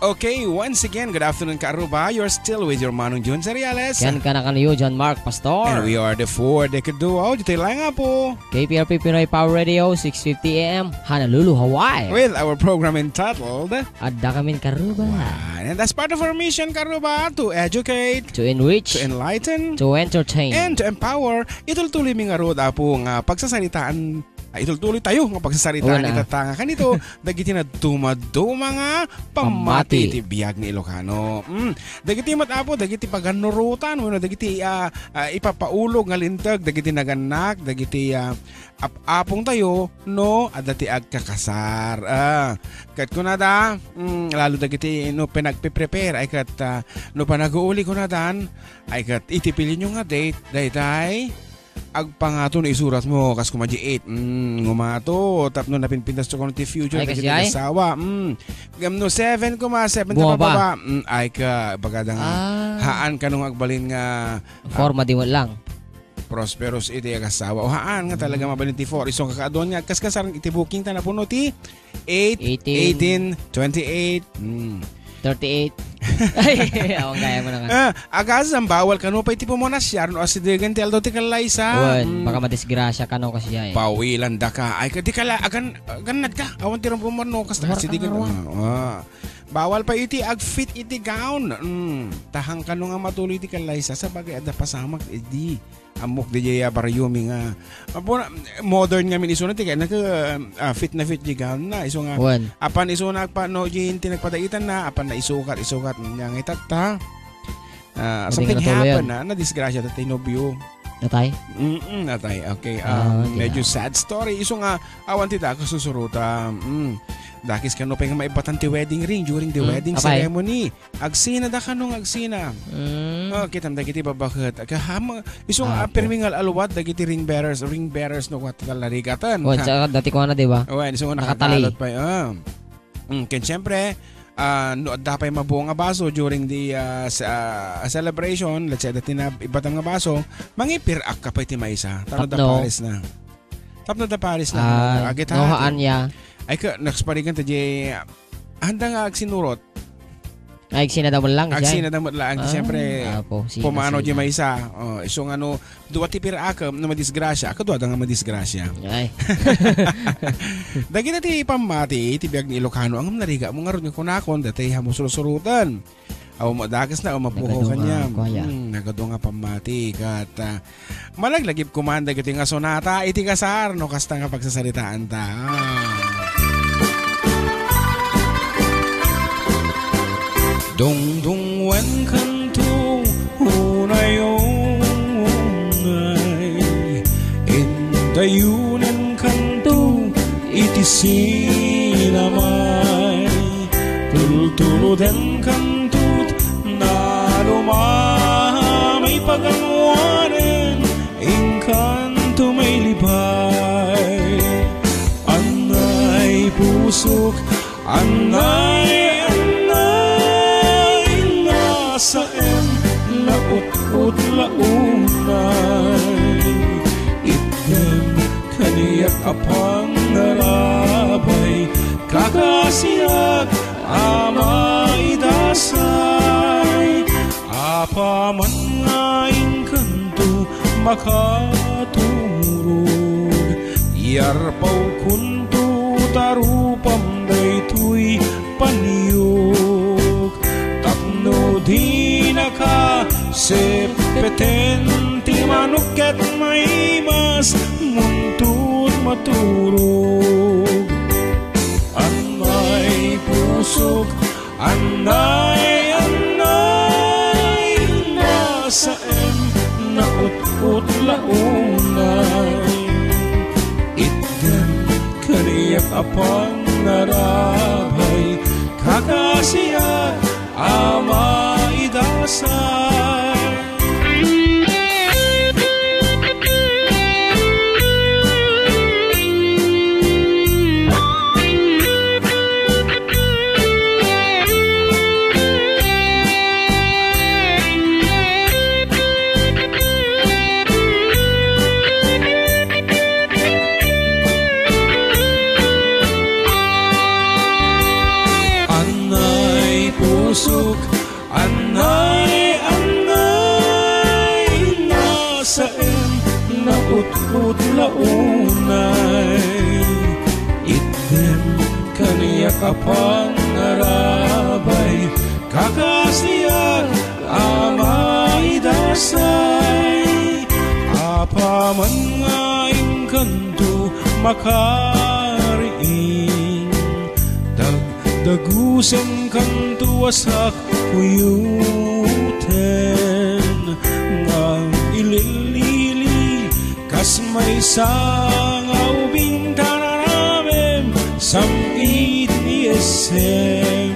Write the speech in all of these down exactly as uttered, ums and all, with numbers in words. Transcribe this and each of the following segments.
Okay, once again, good afternoon, Kaaruba. You're still with your Manong Jun Seriales. Ken kanakanyo, John Mark Pastor. And we are the Four Decade Duo. Ditoy lang nga po. K P R P Pinoy Power Radio, six fifty A M, Honolulu, Hawaii. With our program entitled Adda Kamin Kaaruba. Wow. And that's part of our mission, Kaaruba, to educate, To enrich, to enlighten, to entertain, and to empower. Itultuloy mi ngarud, Apo, nga pagsasaritaan, ay, itultuloy tayo nga pagsasaritaan Una. Ita ta nga kanito, dagiti naduma-duma nga pammati Pammati. Iti biag ni Ilocano. Mm. Dagiti met, Apo, dagiti pagannurotan, wenno dagiti, ah, ah, ipapaulog nga linteg, dagiti nagannak, dagiti, ah, ap-apongtayo, no, adda ti agkakasar. Ah, ket kunada, mm, lalo dagiti no pinagpiprepare, ay ket, ah, no panaguuli kunadan, ay ket itipilyo nga date, daytay, agpangato no isurat mo, kas kuma di eight, mm, ngumato, tapno napinpintas to kono ti future, Ay, dagiti kasi ay? Asawa, mm, ngem no seven kuma, seven Bumaba. Pababa, mm, ay ka, bagada nga, Ah. Haan kano nga agbalin nga, ah, Forma di mo lang. Prosperous iti agasawa. O haan nga talaga mabalin ti four. Isu nga kakaduan nga agkaskasar iti booking ta napuno ti eight, Eighteen. Eighteen, twenty-eight. Hmm. Thirty-eight. Ay, awan kaya mo na nga. Ah, agasam, bawal kano pay ti pumunasiar no asidegen ti aldaw ti kallaysa. Wen, Hmm. baka madisgrasya kano kasi ay. Pawilan da ka. Ay, ka, di ka la, agan, agan nagda. Awan ti rumpuman no, kas War-, asidegen. War-, Ah, ah. Bawal pay iti agfit iti gown. Hmm. Tahang kano nga matuloy ti kallaysa. Sabagay, adda pasamak, eh, di. Ammok diay a barrio mi nga, apo, modern ngamin isuna ti kaya naka, ah, fit na fit di gown na. Isu nga, Wen. Apan isuna agpa-, no, di ti nagpadaitan na, apan na isukat, isukat, nga nga itatta. Ah, Pwede something nga natuloy happen yan. Na, nadisgrasya ta ti nobio. Natay? Mm-mm, natay. Okay, Ah, um, okay. Medyo sad story. Isu nga, awan ti da, kasusuruta. Mm. Dakis kano pay nga maibatan ti wedding ring during the Hmm, wedding apay? Ceremony. Agsina da kano nga agsina. Mm. Oh, kitam dagiti babaket. Agkaham, isu nga Ah, apo. Pirmi nga alwad dagiti ring bearers, ring bearers no what tal narigatan. Oh, sa dati ko na, di ba? Oh, isu nga Nakatali. Nakadalot pa, ah. Mm, ken siyempre, ah, no adda pay mabuo nga baso during the, ah, sa, ah, celebration, let's say, dati na ibatam nga baso, mangipirak ka pay ti maysa. Tapno da Tapno. Pares na. Tapno da pares na. Ah, Agita no, haan ya. Ay ka, naksparigan ta di, handa nga agsinurot. Ay, agsinada mo lang, siya. Agsinada mo lang, Ah, siyempre, apo, sina, pumanaw di sina. Maysa. Oh, isu nga no, dua ti pirakem, no madisgrasya, kadua da nga madisgrasya. Ay. Dagita ti pammati, ti biag ni Ilocano, ang nariga mo nga ron nga kunakon, dati hamusursurutan. Aw, madakes na, o mapukaw Nagadu nga kaniam. Kuya. Hmm, nagadu nga pammati, kat, ah, malaglagip kuman dagiti nga sonata, iti kasar, no, kasta nga pagsasaritaan ta. Ah. Dungdungwen kanto, unay-unay, indayonen kanto, iti sinamay. Tultuloden kanto, naluma may paganwanen, inkanto may libay. Annay pusok, annay, annay, nasaem, naut-ut la unay. Itdem kaniak a pannarabay, kakasiak a maidasay. Apaman nga inkanto makaturog, yarpawkonto ta rupam daytoy paniok. Tapno dinaka seppeten ti manok ket maimas, muntot maturog. Annay pusok, annay, annay, nasaem, naut-ut la unay. Itdem kaniak a pannarabay, kakasiak a maidasay. Annay Utla unay, itdem kaniak a pangarabay, kakasiak a maidasay. Apaman nga inkanto makariing, dagdagusen kanto a sakuyuten, nga ililili kas maysa nga ubing, tararamem, sam-it ni S M.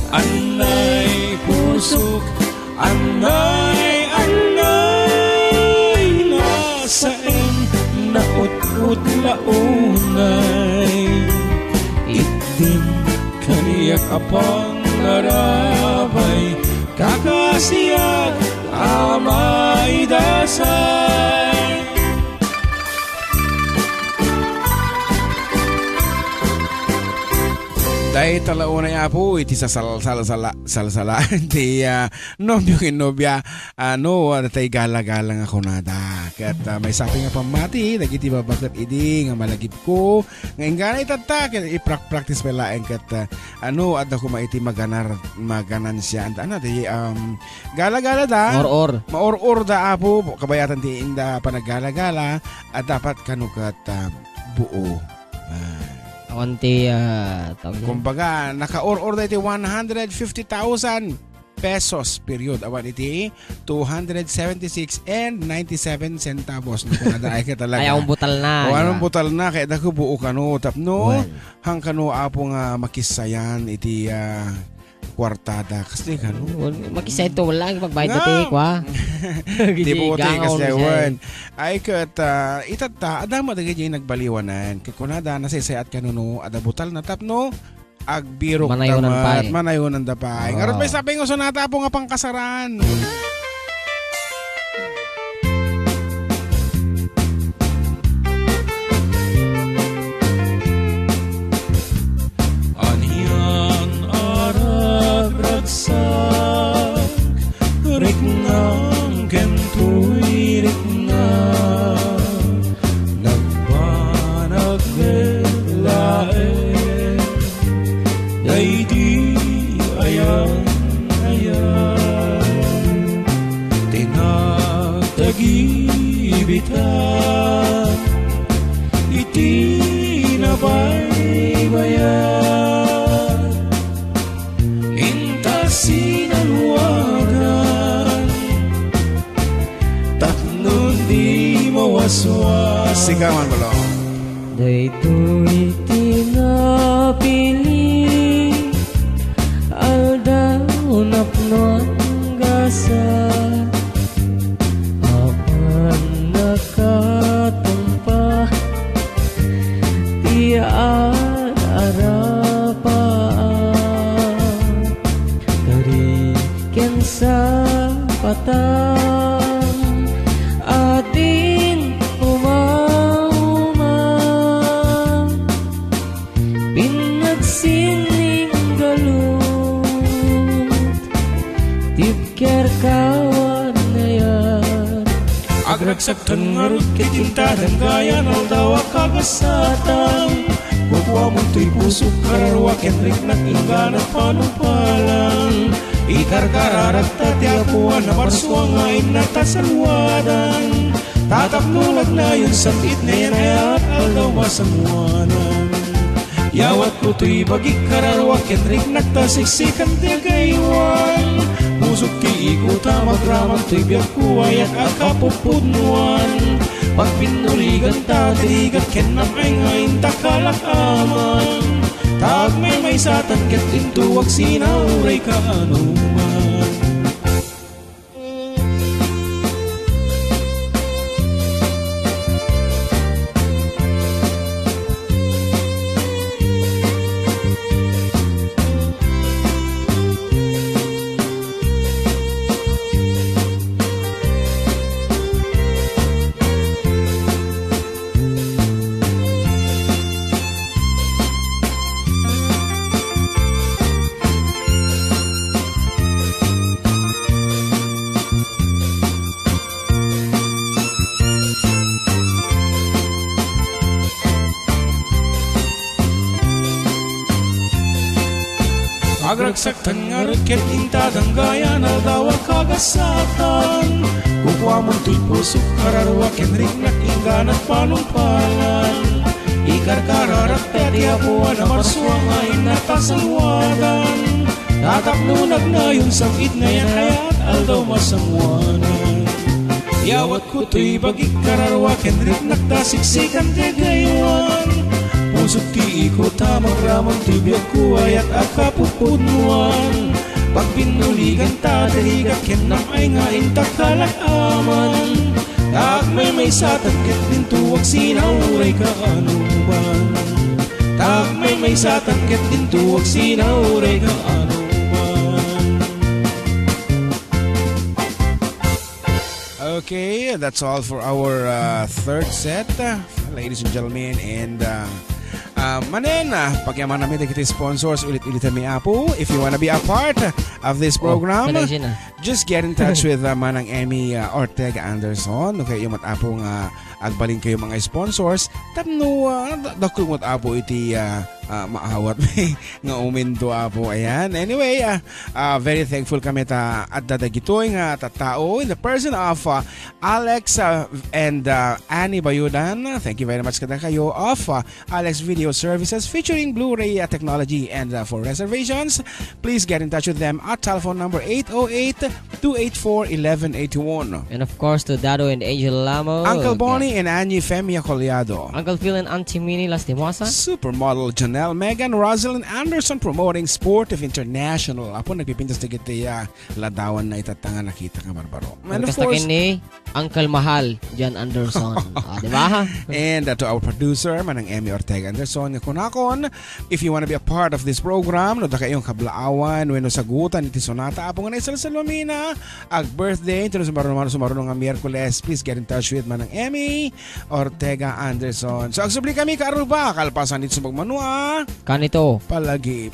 Annay pusok, annay, annay, nasaem, naut-ut la unay. Itdem kaniak a pangarabay, kakasiak a maidasay. Dayta la unay, Apo, iti sasal-, sal-, sala-, salsala-, ti, ah, nobio ken nobia, ah, no, adda tay gala-gala nga kunada. Ket, ah, maysa pay nga pammati dagiti babbaket idi nga malagipko nga inggana itatta ket iprak-practice pay laeng ket, ah, ano, adda koma iti maganar-, maganansia. Anta, ano, ti, um, gala-gala da. Maor-or. Maor-or da, Apo, kabayatan ti inda panaggala-gala, a dapat kano ket, ah, buo. Ah. Awan ti, ah, tawag niya? Kumbaga, nakaor-or da iti one hundred fifty thousand pesos, period. Awan iti two hundred seventy-six and ninety-seven centavos. Naku, nadaay ka talaga. Ay, awan butal na, O, di awan ba? butal na, kaya dako buo kano, tapno, Well. hang kano, Apo, nga makisayan iti, ah, kuartada. Kasi kano. Well, makisay to, wala, magbayad na Nga. ti, kwa. Ti Gigi, buti, gangaw kasi na siya, awan. eh. Ay, ket, ah, itatta, adama dagiti nagbaliwanan. Kaya kunada, nasaysayaat kano, no, ada butal na tapno, agbirok Manayonan tamat, pay. manayonan da pay. Oo. Ngarud, maysa pay nga sunata, Apo, nga pangkasaran. Anian a ragragsak, riknam ken toy rikna. Nagbanag met laeng daydi ayan-ayan ti nagtagibita iti nabaybayan. Inta sinaluagan tapno di mawaswas. Sigawan, Balong. Daytoy ti napili, aldaw napno anggasa. Apan nakatumpa ti ar-arapaak. Kari ken sapatan, adin umauma. Pinagsininggalut ti kerkawan ayat. Agragsak tan ngarud ket inta danggayan aldaw a kagasatan. Kukuamon toy pusok, kararua ken riknak inggana panupalan. Ikarkararagta ti Apo a naparsua nga inna ta saluadan. Ta tapno nagnayon sakit ngayan ayat aldaw masangoanan. Yawatko toy bagik, kararua ken riknak ta siksikan ti agaywan. Pusok ti iko ta magraman toy biagko, ayak a kapupudnoan. Pagpinnuligan ta ti rigat ken nam-ay nga inta kalakaman. Ta agmaymaysatan ket intuak sinauray kaanoman. Ragsaktan ngarud ket inta danggayan aldaw a kagasatan. Kukuamon toy pusok, kararua ken riknak inggana panungpalan. Ikarkararak ta ti Apo a namarsua nga innak pasalwadan. Tatapno nagnayon sam-it nga yan ayat aldaw masanguanan. Yawat Kutoy bagik kararua ken riknak ta siksikan ti agaywan. Pusok ti iko ta magraman ti biagko ayat a kapupudnuan. Pagpinnuligan ta diriga ken nam-ay nga inta kalak-aman. Ta agmaymaysatan ket dinto agsinauray-ka a numan. Ta agmaymaysatan ket dinto agsinauray-ka a numan. Okay, that's all for our uh, third set, uh, ladies and gentlemen. And uh, uh, manen, uh, pagyamanami dagiti sponsors, ulit-ulit mi, Apo. If you wanna be a part of this Oh, program, kadagsi na. Just get in touch with uh, Manang Emmy uh, Ortega Anderson. Okay, yung mat-, Apo, nga agbalin kayo mga sponsors. Tapno, uh, da-, dakkel mo, Apo, iti uh, uh, maawat nga umento, Apo. Ayan. Anyway, uh, uh, very thankful kami ta adda dagitoy nga tattao in the person of uh, Alex uh, and uh, Annie Bayudan. Thank you very much kada kayo of uh, Alex Video Services featuring Blu-ray uh, technology. And uh, for reservations, please get in touch with them at telephone number eight oh eight, two eight four, eleven eighty-one. And of course, to Dado and Angel Lamo. Uncle Bonnie and Annie Femia Collado. Uncle Phil and Auntie Minnie Lastimosa. Supermodel Janelle, Megan, Rosalind Anderson, promoting sport of international. Apo, nagpipintas na kita ya ladawan na itatta nga nakita nga barbaro. And of course, ni Uncle Mahal, John Anderson. Ah, di ba? And uh, to our producer, Manang Emmy Ortega Anderson, nga kunakon, if you wanna be a part of this program, no, da kayong kablaawan, wenno sagutan iti sonata, Apo, nga naisalsalwamina, ag birthday, ito na sumaruno, sumaruno nga Miyerkules, please get in touch with Manang Emmy Ortega Anderson. So, agsubli kami, Karuba, kalpasan dito sa magmanua. Kanito. Palagip.